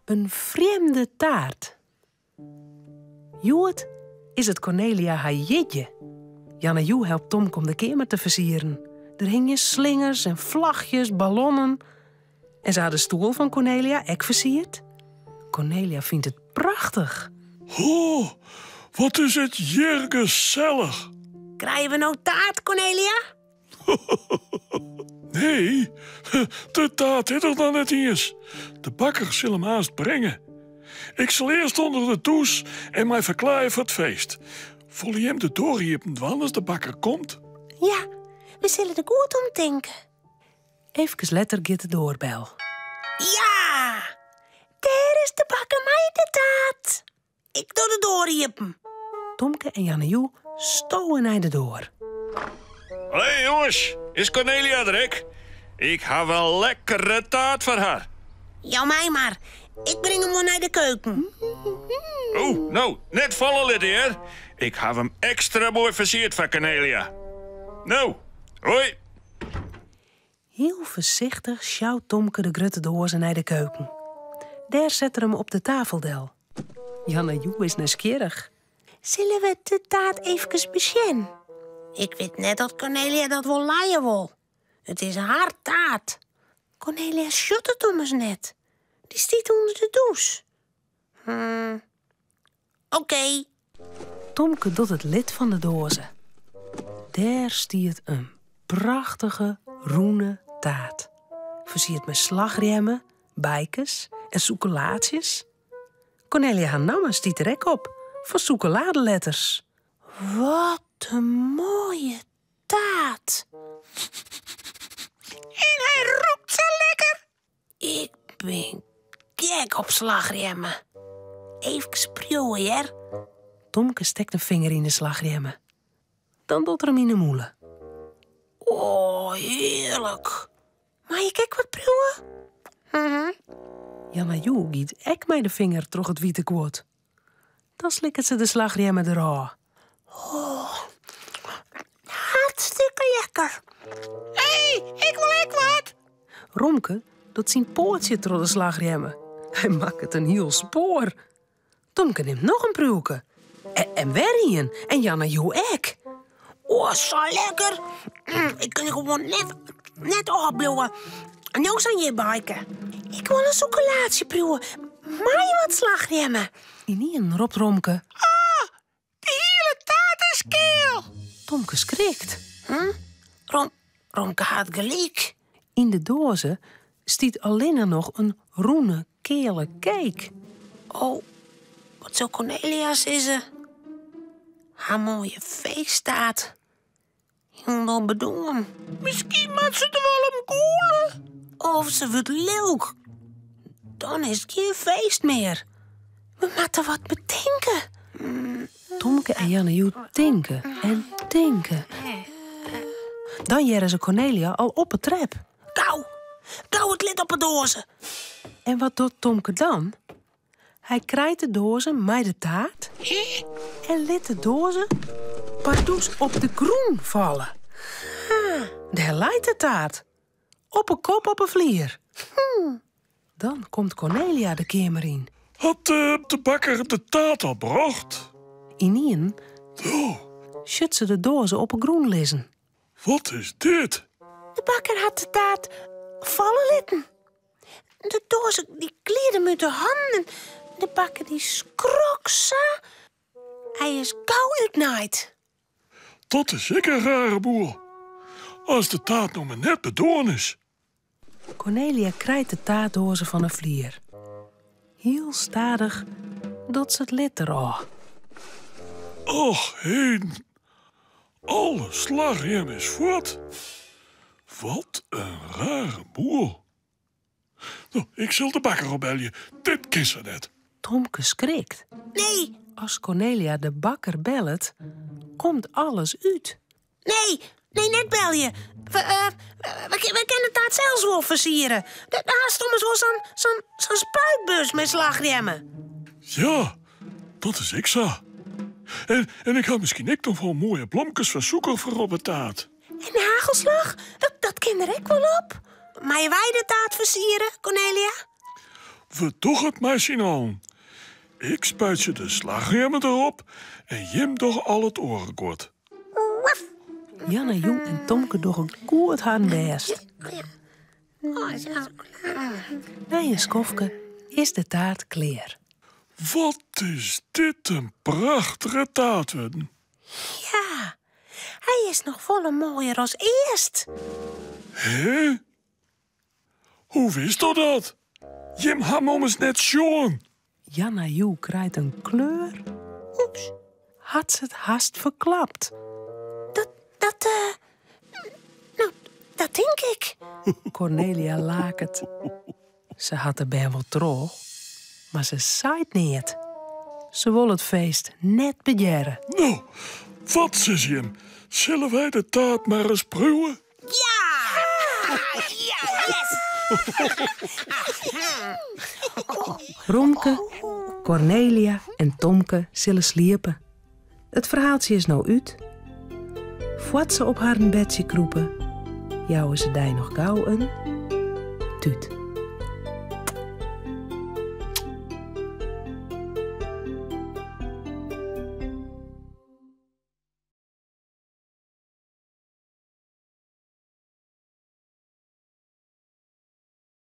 In frjemde taart. Hjoed is it Kornelia har jierdei. Janne Joe helpt Tomke om de keamer te fersieren. Der hingje slingers en flachjes, ballonnen. En se ha de stoel fan Kornelia ek fersierd. Kornelia fynt it prachtich. Oh, wat is it hjir gesellich. Krije we no taart, Kornelia? Nee, de taart is der noch net iens. De bakker sil him aanst bringe. Ik sil earst ûnder de dûs en my ferklaaie foar it feest. Wolle jim de doar iepen dwaan as de bakker komt? Ja, we sille der goed om tinke. Efkes letter giet de doarbel. Ja! Dêr is de bakker mei de taart. Ik doch de doar iepen. Tomke en Janne Joe stowe nei de doar. Hoi jonges, is Cornelia der ek? Ik haw in lekkere taart foar har. Jou my mar. Ik bring him wol nei de keuken. Oh, no, net falle litte hear. Ik haw him ekstra moai fersierd foar Cornelia. No, hoi. Hiel foarsichtich sjout Tomke de grutte doaze nei de keuken. Dêr set er him op de tafel del. Janne Joe is nijsgjirrich. Sille we de taart eefkes besjen? Ik wit net oft Cornelia dat wol lije wol. It is har taart. Cornelia sjocht it ommers net. Dy stiet ûnder de dûs. Hmm. Oké. Tomke docht it lid fan de doaze. Dêr stiet in prachtige rûne taart. Fersierd mei slachrjemme, beikes en sûkelaatsjes. Cornelia har namme stiet der ek op, fan sûkeladeletters. Wat in moaie taart. En hy rûkt sa lekker. Ik bin gek op slachrjemme. Eefkes priuwe, hear. Tomke stekt in finger yn de slachrjemme. Dan docht er him yn 'e mûle. O, hearlik. Mei ik ek wat priuwe? Mhm. Janna Joe giet ek mei de finger troch it wiete guod. Dan slikket se de slachrjemme derôf. Oh, hartstikke lekker. Hé, ik wol ek wat! Romke docht syn poatsje troch de slachrjemme. Hy makket in hiel spoar. Tomke nimt noch in priuwke. En wer ien. En Janna Joe ek. Oh, sa lekker. Ik kin gewoan net, net ôfbliuwe. No sa'n jierbeike. Ik wol in sûkelaatsje priuwe. Mei wat slachrjemme. Ynienen ropt Romke. Ah, de hiele taart is keal. Tomke skrikt. Hm? Rom, Romke hat gelyk. Yn de doaze stiet allinne noch in rûne, keale cake. Oh, wat sil Cornelia sizze? Har moaie feesttaart. Hielendal bedoarn. Miskien moat se der wol om gûle. Of se wurdt lilk. Dan is it gjin feest mear. We moatte wat betinke. Tomke en Janne Joe tinke en tinke. Dan hearre se Cornelia al op 'e trep. Gau, gau it lid op 'e doaze. En wat docht Tomke dan? Hy krijt de doaze mei de taart en lit de doaze pardoes op de grûn falle. Dêr leit de taart. Op 'e kop op 'e flier. Dan komt Cornelia de keamer yn. Hat de bakker de taart al brocht? Ynienen Oh, sjocht se de doaze op 'e grûn lizzen. wat is dit? De bakker hat de taart falle litten. De doaze dy gliide him út de hannen en de bakker dy skrok sa. Hy is gau útnaaid. Dat is ek in rare boel. As de taart no mar net bedoarn is. Cornelia krijt de taartdoaze fan 'e flier. Hiel stadich docht se it lid derôf. Och heden, alle slachrjem is fuort. Wat in rare boel. No, ik sil de bakker opbelje. Dit kin sa net. Tomke skrikt. Nee. As Cornelia de bakker bellet, komt alles út. Nee, nee, net belje. We, uh, we, we kinne de taart sels wol fersiere. Dêr hast ommers wol sa'n sa'n sa'n spuitbus mei slachrjemme. Ja, dat is ek sa. En, en ik ha miskien ek noch wol moaie blomkes fan sûker foar op 'e taart. En hagelslach, dat, dat kin der ek wol op. Meie wy de taart fersiere, Cornelia? We dogge it mei syn allen. Ik spuitsje de slachrjemme derop en jim dogge al it oare guod. Janna Joe en Tomke dogge goed harren bêst. Nei in skoftke is de taart klear. Wat is dit in prachtige taart wurden. Ja, hy is noch folle moaier as earst. Hè? Hoe witsto dat? Jim ha 'm ommers net sjoen. Janna Joe krijt in kleur. Oeps. Hat se it hast ferklapt? Dat, dat, eh, no, dat tink ik. Kornelia laket. Se hat de bern wol troch, mar se seit neat. Se wol it feest net bedjerre. No, wat sizze jim? Sille wy de taart mar ris priuwe? Ja! Ja, yes! Romke, Kornelia en Tomke sille sliepe. It ferhaaltsje is no út. Foar't se op harren bedsje krûpe, jouwe se dy noch gau in tút.